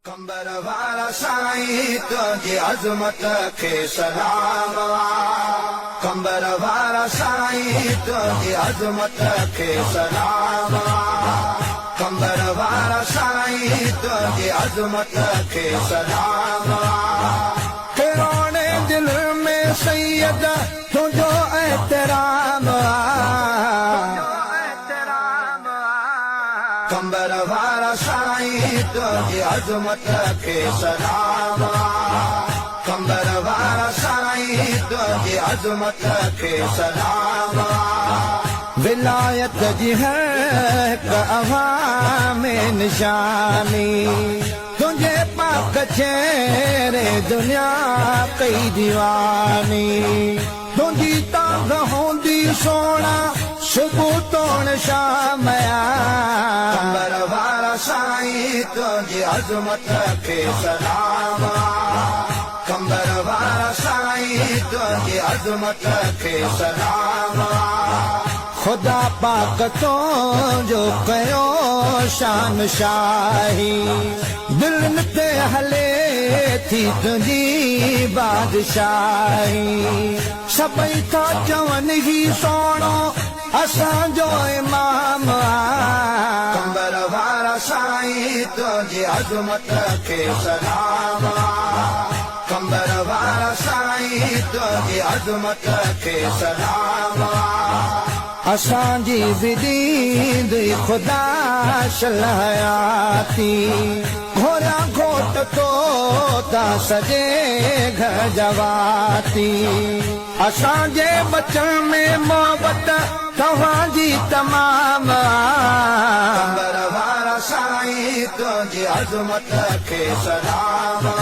قمبر وارا سائين تنهنجي عظمت کي سلام آ قمبر وارا سائين تنهنجي عظمت کي سلام آ قمبر وارا سائين تنهنجي عظمت کي سلام آ. ڪروڙين دل ۾ سيد تنهنجو احترام آ. قمبر وارا سائين تنهنجي عظمت کي سلام آ. قمبر وارا سائين تنهنجي عظمت کي سلام آ. ولايت جي هر هڪ اوهان ۾ نشاني. تنهنجي پاڪ چهري دنيا ڪئي ديواني. تنهنجي تانگهه هوندي سهڻا صبح توڻ شام آ. قمبر وارا سائين تنهنجي عظمت کي سلام آ. قمبر وارا سائين تنهنجي عظمت کي سلام آ. خدا پاڪ تنهنجو ڪيو شان شاهي. دلين تي هلي ٿي تنهنجي بادشاهي. سڀئي ٿا چون هي سهڻو اسان جو امام آ. قمبر وارا سائين تنهنجي عظمت کي سلام آ. قمبر وارا سائين تنهنجي عظمت کي سلام آ. اسان جي به ڏيندي خدا شل حياتي. گهوريان گهوٽ تو تان سڄي گهر جا واتي. اسان جي ٻچن ۾ محبت توهان جي تمام آ. قمبر وارا سائين تنهنجي عظمت کي سلام آ.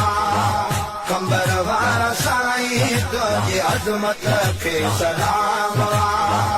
قمبر وارا سائين تنهنجي عظمت کي سلام آ.